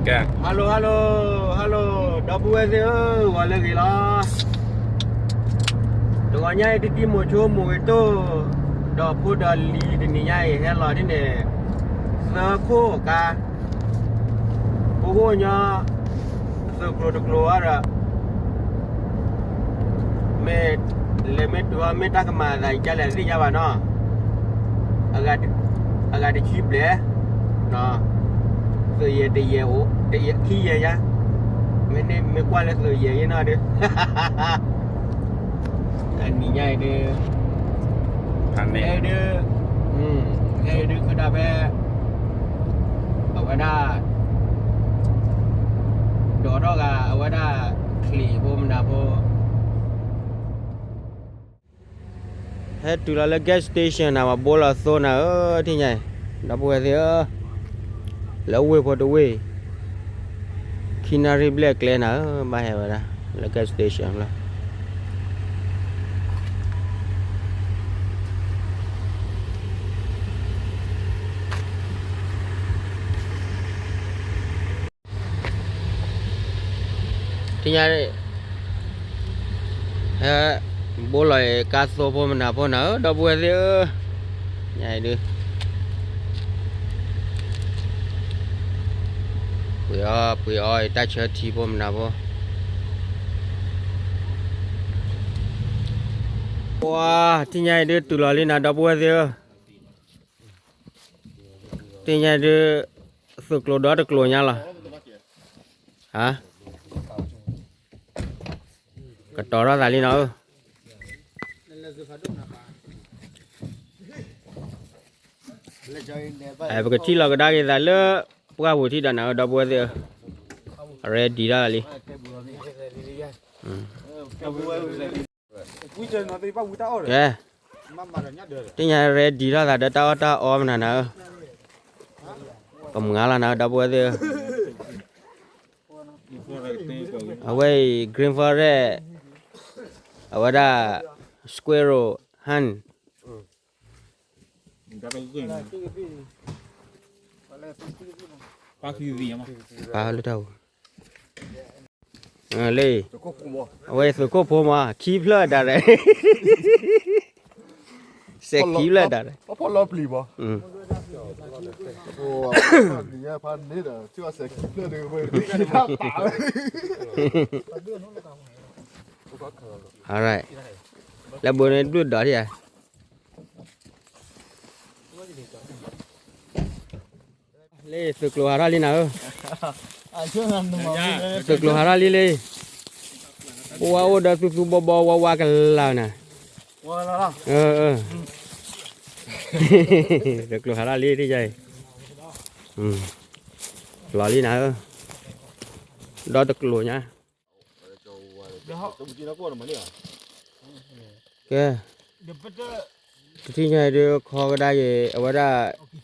Hello hello hello ဒီပုၢ်ဝဲၢ်သ့ၣ်ဧၢ, ဂီၤလၢအဂ့ၤလီၤ. တဂီၤညါအံၤ တံတံမိၤဆိမိၤဂ့ၤတိၢ် ဒီးဖိဒီးလံၤ တနံၤညါအံၤ ဟဲလီၤဒ်န့ၣ် သၢခိၣ်ကါ ပအိၣ်ညီ သုးကျိၤတကျိၤအံၤဒီး မ့ၢ်လဲၤမ့ၢ်တုၤအီၤ မ့ၢ်တၢ်ကမၤအသးအံၤ ကလဲၣ်သ့ၣ်ညါဘၣ်နီၤ, အဂၤတဆံဘျဲၣ်, သုးယဲၢ်တယဲၢ်အိၣ် တယဲၢ်ခံယဲၢ်ညါ, မ့ၢ်န့ၣ်မ့ၢ်ကွၢ်လၢသုးယဲၢ်ယဲၢ်နီၤဒီး အနံၤညါအံၤဒုး ဖးန့ၣ် ဒုး ဟဲဒုးကဒါဖဲ အဝဲဒၣ် ဒိးထီၣ်ဂၤအဝဲဒၣ် ချံးဖိမနုၤဖိ ဟဲတုၤလီၤလၢ gas station နၤ ပှၤဘိလီၤသိနၤဧၢ, ထံၣ်ညါအံၤ ဒီပုၢ်ဝဲၢ်သ့ၣ်ဧၢ, လၢဝ့ၢ်ဖိတဝ့ၢ် ခံနၣ်ရံၣ်ဘျဲၣ်ကျဲနၤဧၢ, ဘၣ်ဟဲဝဲဒၣ် လၢ gas station လီၤ. ထံၣ်ညါ ဟဲ ဘိလီၤကါသိဖိမနုၤဖိနၤဧၢ ဒီပုၢ်ဝဲၢ်သ့ၣ်ဧၢ, ညါအံၤဒုး ပှ့ၤအီၣ်ပှ့ၤအီအံၤ တၢ်ဆၢထံဖိမနုၤဖိ, ပှၤ ထံၣ်ညါအံၤဒုး တုၤလီၤလံနၤ ဒီပုၢ်ဝဲၢ်သ့ၣ်ဧၢ, ထံၣ်ညါအံၤဒုး သုးကျိၤဒီတကျိၤညါလီၤ, ဟါ ကတီၤထီၣ်သးလံနီၤဧၢ, ပကထံၣ်လီၤကဒါက့ၤသးလၢ ပှၢ်ပူၤထံၣ်ဒီးနၤဧၢ ဒီပုၢ်ဝဲၢ်သ့ၣ်ဧၢ, ready ထီၣ်သးလံ, ကဲ, သ့ၣ်ညါ ready ထီၣ်သးဒီးတၢ်အီၣ်တၢ်အီမနုၤနၤဧၢ, ကမၤလီၤနၤဧၢ ဒီပုၢ်ဝဲၢ်သ့ၣ်ဧၢ, အဝဲအံၤ green forest အဝဲဒၣ် squirrel hunt ပာ်လၢတၢ်အိၣ်, လၢ အဝဲသုးခိၣ်ဖိမး ခံဖျၢၣ်ဒၣ်ရဲၣ်, စဲးခံဖျၢၣ်ဒၣ်ရဲၣ်, ဖီလီၤပျံၤမး, လၢဘိန့ၣ်ဘျုးဒီးထံၣ်ဧါ လၢသုးကျိၤဟးထီၣ်လံနၤဧၢ, သုးကျိၤဟးထီၣ်လံလံ, ပဝဲအိၣ်ဒီးသူသူဘီဘီဝါဝါကလၤနၤ, သုးကျိၤဟးထီၣ်လံထံၣ်ယါအံၤ, လီၤလံနၤဧၢ, ဒီတကျိၤညါ ကဲ, တထံၣ်ညါအံၤဒုး ခီကဒါက့ၤ အဝဲဒၣ်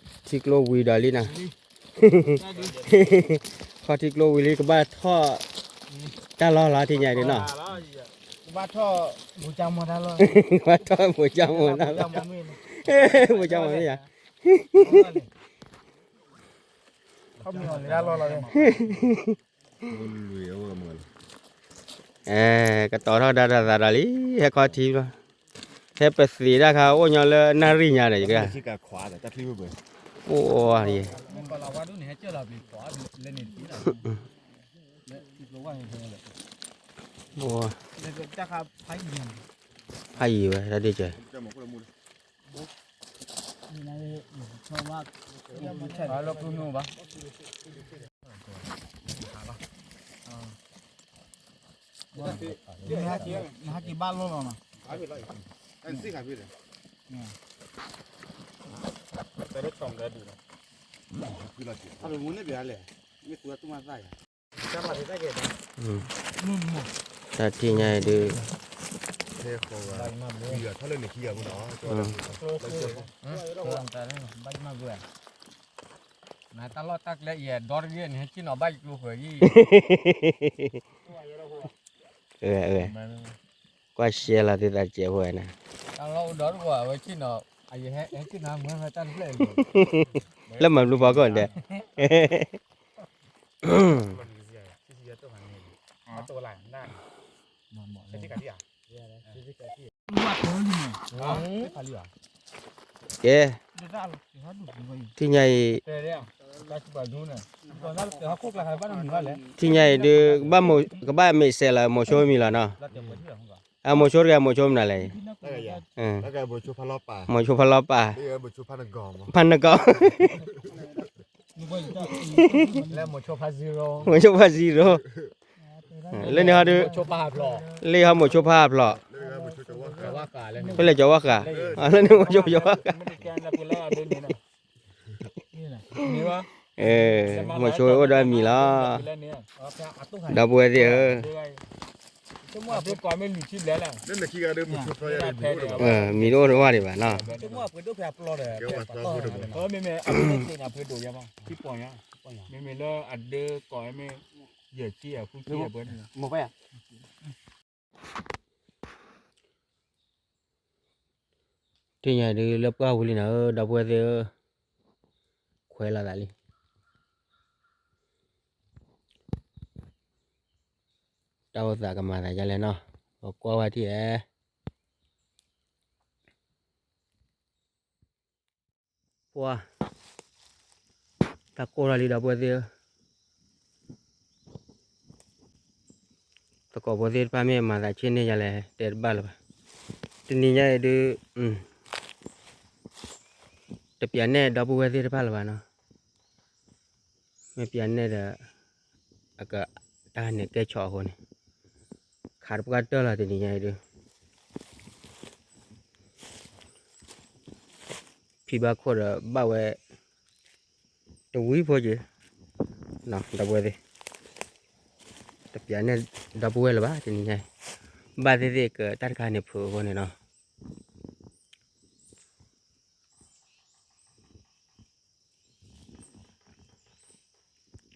ထံကျိဝံၤဒီးလံနၤ, ခီထံကျိဝံၤလံ ကဘၣ်ထီၣ်တၢ်လီၢ်လီၤ ထံၣ်ညါအံၤဒုးနီၤ, ကဘၣ်ထီၣ်မိၢ်ကၠၢမိၢ်တၢ်လီၢ်, မိၢ်ကၠၢမိၢ်မ့ၢ်ယါ အဲ ကတီၤထီၣ်ဒၣ်တၢ်သးဒီးလံ ဟဲခီထံဘျီ, ဟဲပသ့ၣ်ဒၣ်ခါ အိၣ်ညီလၢနၣ်ရံၣ်ညါဒီး ယက, အိၣ်, ဖးယံၤဝဲ တၢ်ဒ့ၣ်ကဲ နဟဲက့ၤဘၣ်လီၢ်လီၤနီၤ, တၢ်ထံၣ်ညါအံၤဒုး, တၢ်လီၢ်တၢ်ကျဲအံၤ ဒီတဂ့ၤန့ၣ် ဟဲဆ့ၣ်နီၤဘၣ်ယကျိၤဃၢၤယံၤ, ကွၢ်ရှဲလီၤသုသးစဲးဖိဝဲန့ၣ်, တၢ်လီၢ်အိၣ်ဒီတဂ့ၤ အဝဲဆ့ၣ်နီၤ, ဟဲဆ့ၣ်နီၤမ့ၢ်ဝဲတၢ်တဖျၢၣ်အံၤ, လၢမၤဘျူးဖီခိၣ်ဒဲး ကဲ, ထံၣ်ညါအံၤ, ထံၣ်ညါအံၤဒုး ကဘၣ်မ့ၢ်စဲးလီၤ မိၤဆိမံၤလီၤနီၤ, အမိၤဆိတဂၤ မိၤဆိမနုၤလဲၣ်, မိၤဆိဖးလီၤပာ်, ဖးနကီး, မိၤဆိဖး zero, လၢန့ၣ်ဟီဒုး, လၢဟီမိၤဆိဖးဖျိး, ဖဲလဲၣ်ကၠီၤဝါဃာ်, လၢန့ၣ်မိၤဆိကၠီၤဝါဃာ်, မိၤဆိအိၣ်ဒီးမံၤလီၤ, ဒီပုၢ်ဝဲၢ်သ့ၣ်ဧၢ, မံၤတအိၣ်တဝၢ်ဒံးဘၣ်နီၤ, မ့မ့ၢ်အဒိကနၣ်ဖဲဒီးပှၤသီၣ်, မ့မ့ၢ်လၢအဒၢကီၢ်အမ့ၢ် ယဲၢ်ဆံအဖုဆံအဘၢန့ၣ်လီၤ. ထံၣ်ညါဒုးလၢပှၢ်ပူၤလံနီၤဧၢ, ဒီပုၢ်ဝဲၢ်သ့ၣ်ဧၢ, ခွဲးလီၤသးလံ, တၢ်အိၣ်သးကမၤသးဒ်လဲၣ်နီၤ, ပကွၢ်ဝဲထံၣ်ဧါ. ပှၤ, တၢ်ကိၢ်ထီၣ်လံ ဒီပုၢ်ဝဲၢ်သ့ၣ်ဧၢ, သကိးဖိသ့ၣ်တဖၣ်မ့ၢ်မၤသးဆ့ၣ်န့ၢ်ယၤလဲၣ် တဲတဘၣ်လၢၤဘၣ်, တနံၤညါအံၤဒုး တပျးနဲၣ်ဒီပုၢ်ဝဲၢ်သ့ၣ်တဖၣ်လၢၤဘၣ်နီၤ, မ့ၢ်ပျးနဲၣ်ဒီး အက တၢ်န့ၣ်ကဲဆီၣ်အဃိန့ၣ် ခးတပှၢ်တၢၢ်လီၤတနံၤညါအံၤဒုး ဖံဘၣ်ခိၣ်ဒီးဘၣ်ဝဲ တဝံဖိက့ၤ, ဒီပုၢ်ဝဲၢ်သ့ၣ်, တပျးနဲၣ်ဒီပုၢ်ဝဲၢ်လၢၤဘၣ်တနံၤညါအံၤ, ဘၣ်သ့ၣ်သ့ၣ်ကတၢ်တခါန့ၣ်ဖုးအဃိန့ၣ်နီၤ.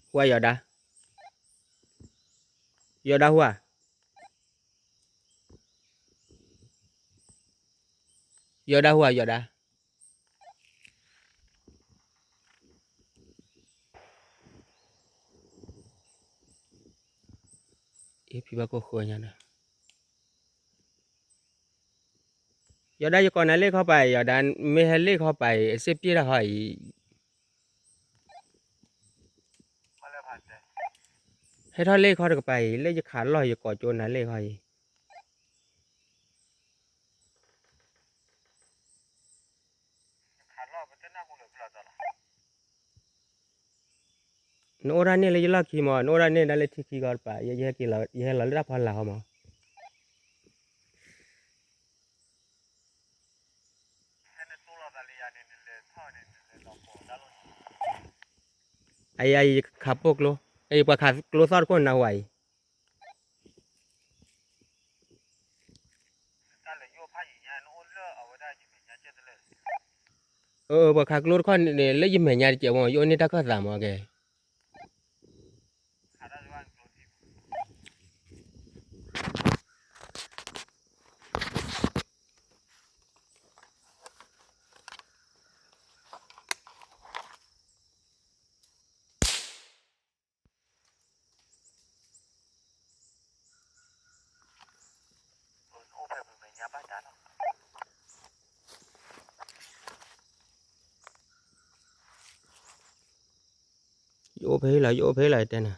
ဟူဧါ ယီၤဒါ, ယီၤဒါဟူဧါ, ယီၤဒါဟူဧါ ယီၤဒါ. ဖံဘၣ်ခိၣ်ဃၢညါဒီး ယီၤဒါ ယကိးနၤလ့ၣ်ခီပၤအံၤ ယီၤဒါ မ့ၢ်ဟဲလ့ၣ်ခီပၤအံၤ အစ့ၣ်ပျဲၢ်တၢ်ဟီအံၤ, ဟဲထီၣ်လ့ၣ်ခီတကပၤအံၤ လၢယခးလီၢ်ယကိးကၠိနၤလ့ၣ်ခီအံၤ, နအိၣ်ဒၣ်န့ၣ်လၢယလီၢ်ခံမး နအိၣ်ဒၣ်န့ၣ်ဒၣ်လၢထံခံဂီၤတပၤ ယဟဲလီၤလၢတၢ်ဖီလာ်ဟီမး. အယၤ ယခးပိၢ်ကျိ, ယပှၤခးကျိသီၣ်တခိၣ်နၢ်ဟူအံၤ, ပှၤခးကျိတခီန့ၣ် လၢယမဲာ်ညါတစဲးမး ယအိၣ်န့ၢ်တၢ်ခၢၣ်သးမးကဲ. ယအိၣ်ဖဲလီၤ ယအိၣ်ဖဲလီၤ ယတဲန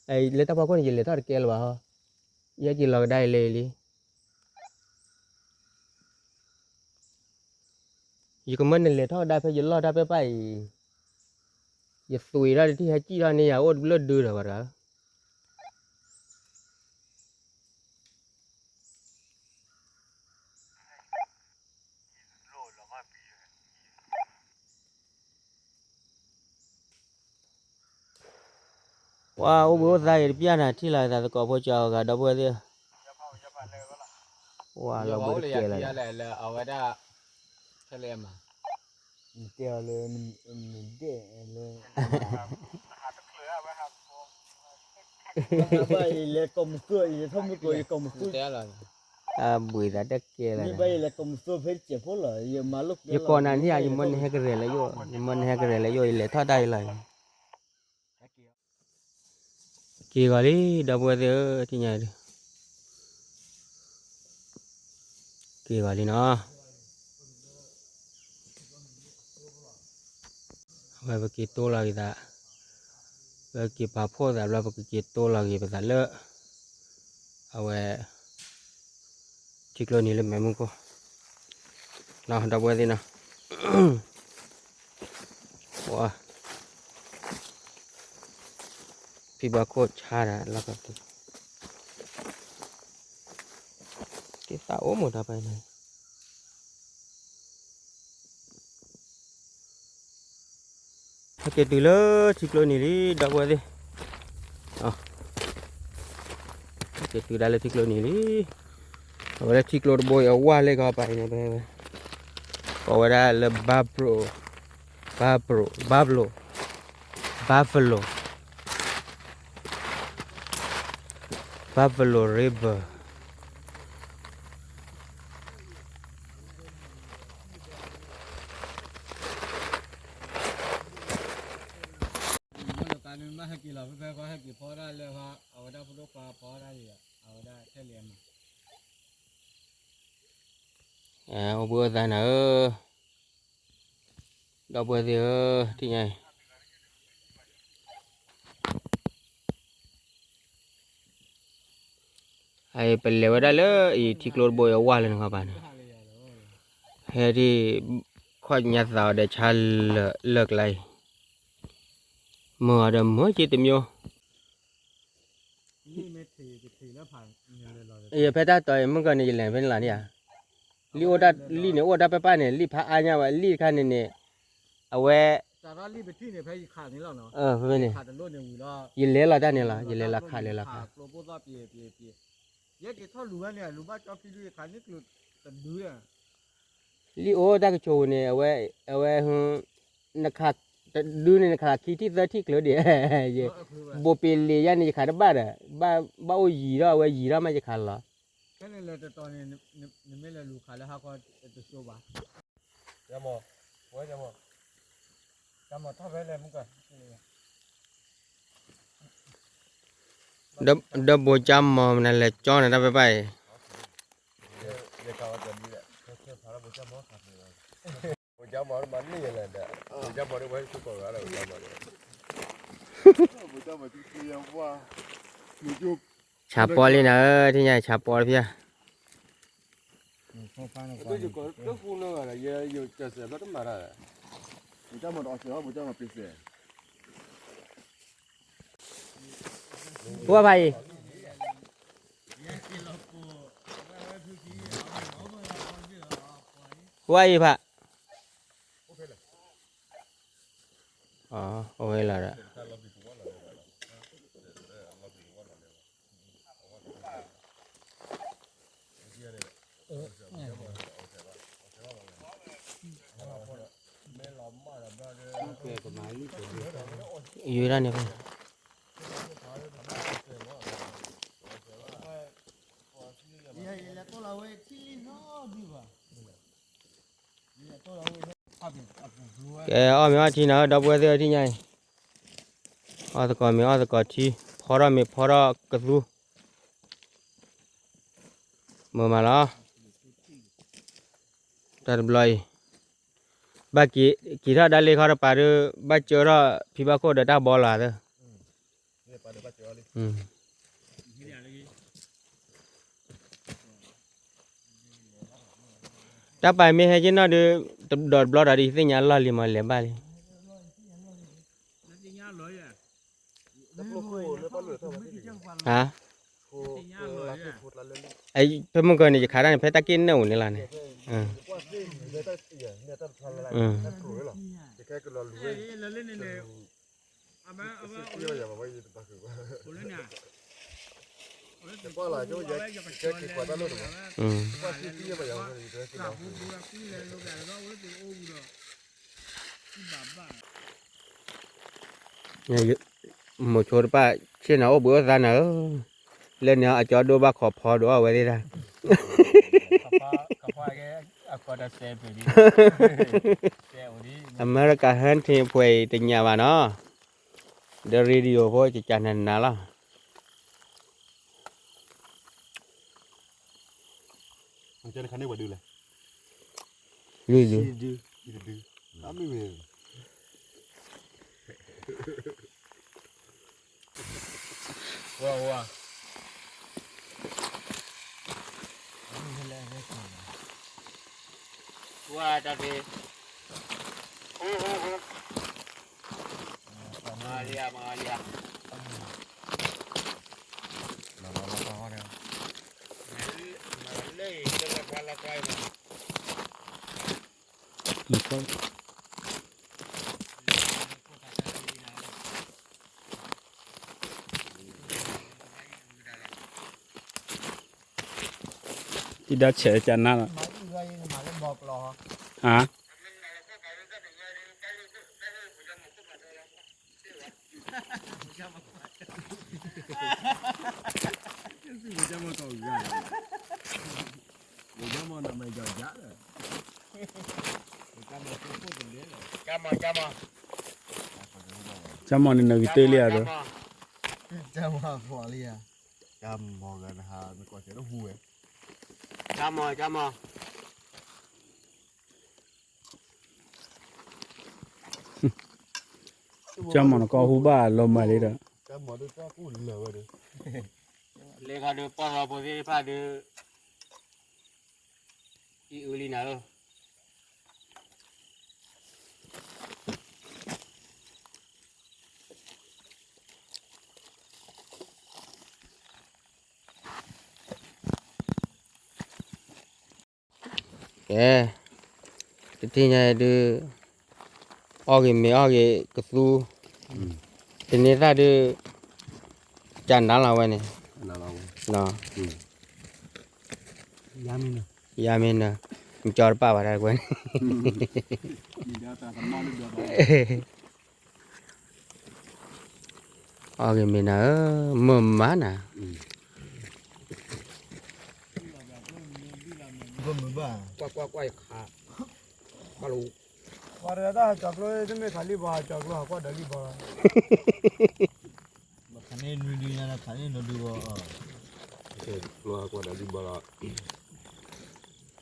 ၤ, လၢတၢ်ဖီခိၣ်န့ၣ် ယလဲၤထီၣ်တကဲလၢၤဘၣ်ဟီ, ယဟဲက့ၤလီၤကဒါအံၤလၢလံ. ယကမၢနလဲၤထီၣ်ကဒါဖဲယလီၢ်တၢ်ပဲပၢ်အံၤ, ယသွံၣ်ထီၣ်တထံၣ်ဟဲကံၣ်ထီၣ်န့ၢ်ယၤအိၣ်တဘျၢဒုဒီးဝဲတဂၤ. ပှၤအိၣ်ဘှံးအိၣ်သါအံၤတပျၢ်နၤထံၣ်လီၤသးသကိးဖိကၠီအဂၤဒီပုၢ်ဝဲၢ်သ့ၣ်ဧၢ, ပှၤလီၤဘှံးတကဲလီၤ. တဲအီၤလၢ နဒဲၣ်လၢ ဘၣ်အံၤလဲၤကိးမုၢ်သူၣ်အံၤ လဲၤထီၣ်မုၢ်ကိးအံၤကိးမုၢ်သူၣ်, အဘှံးသးတကဲလီၤ. မ့ၢ်ဘၣ်ယလဲၤကိးမုၢ်သူၣ်ဖဲတစဲးဖိလီၤ ယမၤလိာ်, ယကိးနၤန့ၣ်ဧါ ယမၢနဟဲကရဲၣ်လၢယအိၣ် ယမၢနဟဲကရဲၣ်လၢယအိၣ် ယလဲၤထီၣ်တၢ်အံၤလီၤ. က့ၤဂီၤလံ ဒီပုၢ်ဝဲၢ်သ့ၣ်ဧၢ, ထံၣ်ညါအံၤဒုး က့ၤဂီၤလံနီၤ. အဝဲပက့ၤတိလီၤက့ၤသး, ပက့ၤပာ်ဖှိၣ်သးဘျီ ပကက့ၤတိလီၤက့ၤပသးလၢ အဝဲ ထံကျိနံၤလၢမဲးမုၢ်ခိၣ်နီၤ ဒီပုၢ်ဝဲၢ်သ့ၣ်နီၤ. ပှၤ ဖံဘၣ်ခိၣ်ဆါဒီးလီၢ်ကီၢ်သူ က့ၤသးအိၣ်မ့ၢ်တၢ်ပၢၢ်န့ၣ် ဟဲက့ၤတုၤလၢထံကျိနံၤလံ ဒီပုၢ်ဝဲၢ်သ့ၣ်, ဟဲက့ၤတုၤဒၣ်လၢထံကျိနံၤလံ. အဝဲလၢထံကျိတဘိအံၤအဝၢ်လၢကီးပၤအံၤန့ၣ် ကိးဝဲဒၣ်လၢ Buffalo, Buffalo, Buffalo, Buffalo River. အိၣ်ဘှံးအိၣ်သါနၤဧၢ, ဒီပုၢ်ဝဲၢ်သ့ၣ်ဧၢ, ထံၣ်ညါအံၤ အပလဲၤဝဲဒၣ်လၢအံၤထံကျိတဘိအံၤအဝၢ်လၢနခီပၤန့ၣ်, ဟဲဒ် ခီၣ်ညါသးအီၤဒီးဆါလၢာ်လၢာ်ကျါအံၤ, မုာ်အီၤဒီးမုာ်က့ၤတမံၤ, ယဖဲတၢ်တီၤအံၤမုၢ်ကီၢ်န့ၣ် ယလဲၤဖဲန့ၣ်လီၤန့ၣ်ဧါ, လံာ်အိၣ်တၢ်လံာ်န့ၣ် အိၣ်တၢ်ပၢၢ်ပၢ်န့ၣ် လံာ်တခါန့ၣ်န့ၣ်, အဝဲ ဖဲန့ၣ် ယလဲၤလီၤတၢ်န့ၣ်လီၤ, ယလဲၤလီၤခးလဲၤလီၤခး လံာ်အိၣ်တၢ်ကဆိးဝဲန့ၣ် အဝဲ အဝဲ နခးတဒုန့ၣ် နခးခံထံၣ်သၢထံၣ်ကျၢၤဒံး, ဘိးပ့ၤလ့ၤယါန့ၣ် ယခးတဘၣ်ဒီး ဘၣ်အိၣ်ယံၤထီၣ် အဝဲယံၤထီၣ်မးယခးလီၤ. ဒီးဘိးကၠါမီၤမနုၤလဲၤကၠီနၤတၢ်ပၢ်ပၢ်အံၤ, ဆၣ်ပီလံနၤဧၢ, ထံၣ်ညါဆၣ်ပီလံနၤဧၢ, ဆၣ်ပီတဖၣ် ဝဲဖးအံၤ, ဝဲအံၤဖး, အိၣ်ဝဲလီၤဒီး ယိၤဒၣ်န့ၣ်ဖဲ ကဲ အီၣ်မ့ၤအီထံနၤဧၢ ဒီပုၢ်ဝဲၢ်သ့ၣ်ဧၢ ထံၣ်ညါအံၤ, အီၣ်သကိးမ့ၤအီသကိးထံ, ဖီထီၣ်မ့ၤဖီထီၣ်ကသူ, မုာ်မးလီၤ, တၢ်တဘျီအံၤ, ဘၣ်က့ၤထီၣ်ဒါလ့ခီတပၤဒီး ဘၣ်ကၢထီၣ်ဖံဘၣ်ခိၣ်ဒီးတၢ်ဘီလီၤသၢ တၢ်ပာ်မ့ၢ်ဟဲက့ၤနီၢ်ဒီး ဒီးတဘျီဒီး ယသ့ၣ်ညါလီၢ်လံမး လဲၤဘၣ်လံ, ဟါ, ဖဲမုၢ်ကီၢ်န့ၣ် ယခးတၢ်န့ၣ် ဖဲတၢ်က့ၣ်နၢၣ်အိၣ်န့ၣ်လီၤန့ၣ်, မိၤဆိတပၣ် ဆ့ၣ်နီၤအိၣ်ဘှံးအိၣ်သါနၤဧၢ, လၢန့ၣ်အကၠီဒိဘၣ်ခိးဖီဒိၣ်အဝဲသ့ၣ်တၢ် America hunting ဖှဲးအံၤတညးဘၣ်နီၤ. ဒီး radio ဖိကကနနၤလီၤ. လွံၢ်ဒု, လွံၢ်ဒု, လွံၢ်ဒု, အမ့ၢ်ဝဲ ဝါ, ဝါ, ဝါ, တၢ်က့ၤ, မၤလီၤ, မၤလီၤ, မၤလီၤ, မၤလီၤ, တံၤဒါဆဲးကနါလီၤ, ဟါ, ကၠီမီၤန့ၣ် နဂ့ၤတ့ၢ်လံဧါဒီး, ကၠီမီၤ, ကၠီမီၤ, ကၠီမီၤ, ကၠီမီၤနကီၢ်ဟူဘၣ်လီၤမၢ်လံဒီး, လဲၤခီဒုးပီၢ်သီဖိသ့ၣ်တဖၣ်ဒုး, အံၤအုလံနၤဧၢ. ကဲ, တထံၣ်ညါဒုး, အီၣ်ဂ့ၤမ့ၤအီၣ်ဂ့ၤကသူ, တန့ၤသၣ်ဒုး, ကနါလီၤဝဲန့ၣ်, ယါမ့ၢ်နၢၤ, မကၠီတပာ်ဘၣ်တၢ်ကွဲန့ၣ်, အီၣ်ဂ့ၤမ့ၤနၤဧၢ, မုာ်မးနၤ, ကွၢ်ကွၢ်ကွၢ်ယခါ, ဘၣ်လီၤ, ပှၤတဂၤတၢ်ဟးကၠီၤကျိ တမ့ၢ်ခးလံၣ်ဘီ ဟးကၠီၤကျိ ဟးကွၢ်ဒီးလံၣ်ဘီလီၤ, ခးန့ၢ်နွံဒုညါ ခးန့ၢ်နီဒုဘီ, ကျိဟးကွၢ်ဒီးလံၣ်ဘီလီၤ,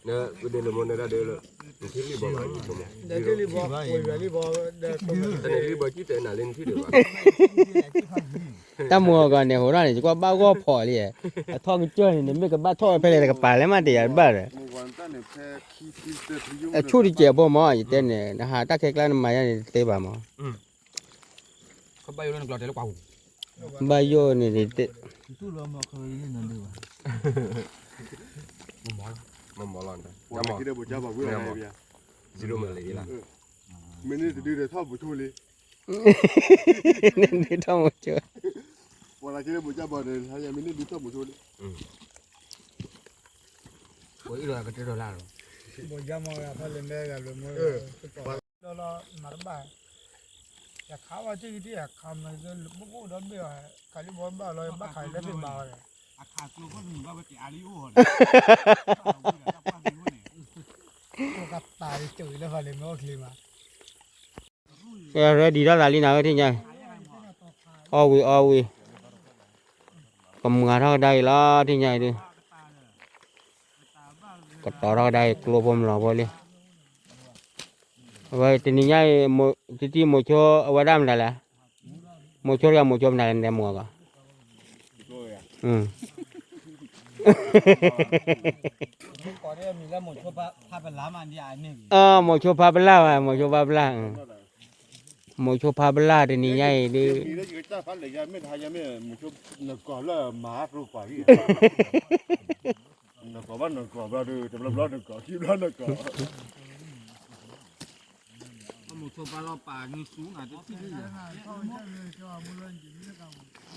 နဝဲဒၣ်လၢမိၢ်နဒၣ်ဒၣ်လၢ, နထံၣ်လံၣ်ဘီဘၣ်, လံၣ်ဘီ, တၢ်မုာ်အဂီၢ်န့ၣ် ဟိးထီၣ်န့ၣ် ယကွၢ်ဘၣ်ဂီၢ်ဖီးလံ, အထီၣ်ကစၢၢ်န့ၣ် နမ့ၢ်ကဘၣ်ထီၣ်ဝဲဖဲလဲၣ် တကပၤလဲၣ်မး တယာ်တဘၣ်ဒီး, အဆူၣ်တစဲးဖိမၢ် ယတဲန့ၣ် နဟးတၢ်ခဲကျါနမၤယါန့ၣ် တသ့ဘၣ်မၢ်. ဘၣ်ယိၣ်န့ၣ်, မ့ၢ်န့ၣ်တဒုထီၣ်မိၤဆိလံ, နဒုထီၣ်မိၤဆိ, ပှၤလၢက့ၤလၢမိၤဆိဘၣ်ဒီး မ့ၢ်န့ၣ်ဒုထီၣ်မိၤဆိလံ, ပှၤအံၤလီၤကတၢၢ်လၢ်လီၤ, မိၤဆိမ့ၢ်ဂၤဖးလဲၣ်မ့ၢ်ဂၤလၢမ့ၢ်, ဒီးလီၤမၤတဘၣ်, ယခးဝဲက့ၤကတံၢ်အခါမ့ၢ်လၢဘိၣ်ဘိၣ်ဒီဘ့ၣ်အီၤ, ခးလံၣ်ဘီဘၣ်လီၤ ဘၣ်ခးလၢသ့ၣ်ဘၣ်အီၤဒီး, အခးကျိခိၣ်တမုာ်ဘၣ်ဝဲက့ၤအါလံအိၣ်အီၤဒီး, ကတၢ်တကၠိအံၤလၢဖးလဲၣ်မ့ၢ်အိၣ်ချ့မး, ကဲ ready ထီၣ်သးလံနၤဝဲထံၣ်ညါအံၤ, အီၣ်ဝံၤအီၣ်ဝံၤ, ကမၤထီၣ်ကဒါအံၤလီၤ ထံၣ်ညါအံၤဒုး, ကတီၤထီၣ်ကဒါအံၤကျိဖိမလီၤဖိလံ, အဝဲတနံၤညါအံၤ, တံၢ်တံၢ်မိၤဆိအဝဲဒၣ်မတၤလဲၣ်, မိၤဆိတဂၤမိၤဆိမတၤလဲၣ် နတဲမိၤအဂီၢ်, မိၤဆိဖါပလၢ်ဝဲ မိၤဆိဖါပလၢ်, မိၤဆိဖါပလၢ်တနံၤညါအံၤဒုး, ကတီၤထီၣ်သးလံ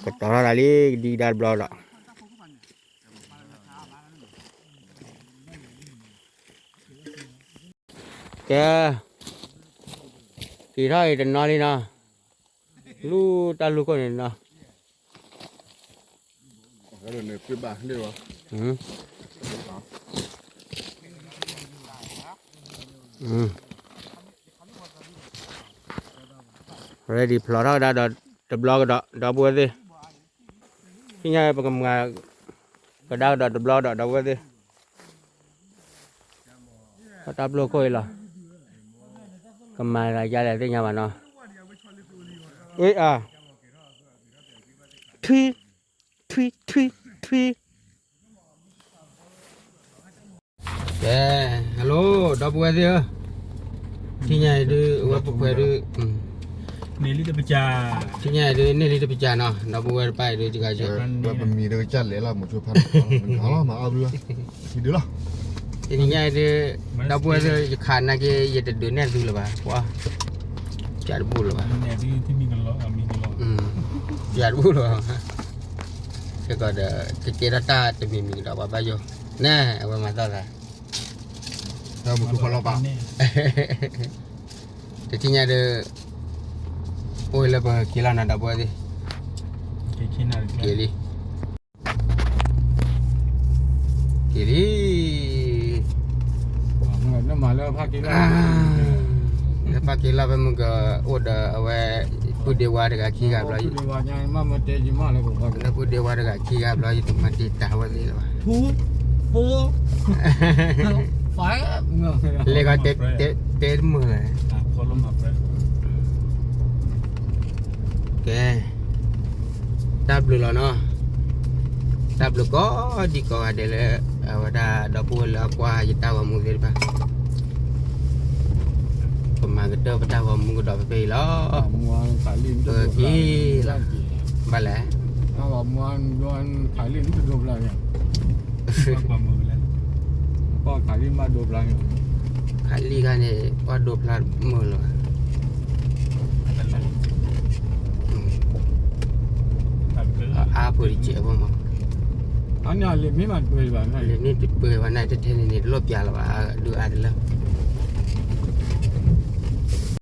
ကဒံကဒါတဘျီဒီး, ကဲ, က့ၤထီၣ်အံၤတနီၤလံနီၤ, လူတၢ်လူခိၣ်န့ၣ်နီၤ, ready ဖျိးထီၣ်ကဒါဒီး တဘျီကဒီး ဒီပုၢ်ဝဲၢ်သ့ၣ်, သ့ၣ်ညါပကမၤကဒါကဒီးတဘျီကဒီး ဒီပုၢ်ဝဲၢ်သ့ၣ်, တၢ်ဘျုးခိၣ်အံၤလီၤ, ကမၤလၢယလဲၣ်သ့ၣ်ညါဘၣ်နီၤ, အ့ၣ်အါ, ထွံ, ထွံ, ထွံ, ထွံ ကဲ, hello ဒီပုၢ်ဝဲၢ်သ့ၣ်ဧၢ, ထံၣ်ညါအံၤဒုး အဝဲပခွဲးဒုး, န့ၢ်လံတပစၢ်, ထံၣ်ညါအံၤဒုး န့ၢ်လံတပစၢ်နီၤ, ဒီပုၢ်ဝဲၢ်တဖၣ်အံၤဒုး ယကယဲၢ်, ပမံၤဒီးကစၢ်လဲၤလီၤ မိၤဆိဖါ, မၤအီၣ်ဘျုး, ထံၣ်ဒုးလီၤ, တနံၤညါအံၤဒုး, ဒီပုၢ်ဝဲၢ်သ့ၣ် ယခးနာ်က့ ယတဒုးနဲၣ်သုလၢၤဘၣ်, ပှၤ, ပျၢ်တဘူၣ်လၢၤဘၣ်, ပျၢ်တဘူၣ်လၢၤဘၣ်, စ့ၢ်ကီးဒီး ကကဲထီၣ်တၢ်တမံၤမံၤကဒီးပှၤဘၣ်ယိၣ်, နဲၣ် အဝဲမၤသီၣ်သး, တထံၣ်ညါဒီး, အိၣ်လၢပက့ၤလီၤနီၤ ဒီပုၢ်ဝဲၢ်သ့ၣ်, က့ၤလံ, က့ၤလံ, လၢဖးက့ၤလီၤဖဲမုၢ်ကအိၣ်ဒီးအဝဲ, ပုၢ်ဒ့ဝါတဂၤခံဂၤဘျီ, လၢပုၢ်ဒ့ဝါတဂၤခံဂၤဘျီ ယတမၤတ့ၢ်တၢ်ဝဲသ့ၣ်လၢၤဘၣ်, လဲၤကီးတဲတမုာ်လၢၤ, ကဲ, တၢ်ဘျုးလီၤနီၤ, တၢ်ဘျုးကိးဒံကိးဂၤဒဲးလၢ အဝဲဒၣ်ဒီပုၢ်ဝဲၢ်လၢအကွၢ်ယတၢ်ဂီၤမူသ့ၣ်တဖၣ်, ပမၤကတၢၢ်ပတၢ်ဂီၤမူကဒီးဖဲဖဲအံၤလီၤ, ပက့ၤလီၤ, ဘၣ်လဲၣ်, ခးလံခါန့ၣ် ပှၤဒိဖျါမုာ်လီၤ, အါပှဲၤတကဲးဖိမး, လံာ်မ့ၢ်တပှဲၤဘၣ်န့ၣ် တထဲန့ၣ်န့ၣ် တလိၣ်ပျၢ်လၢၤဘၣ်, ဒုးအါတလၢ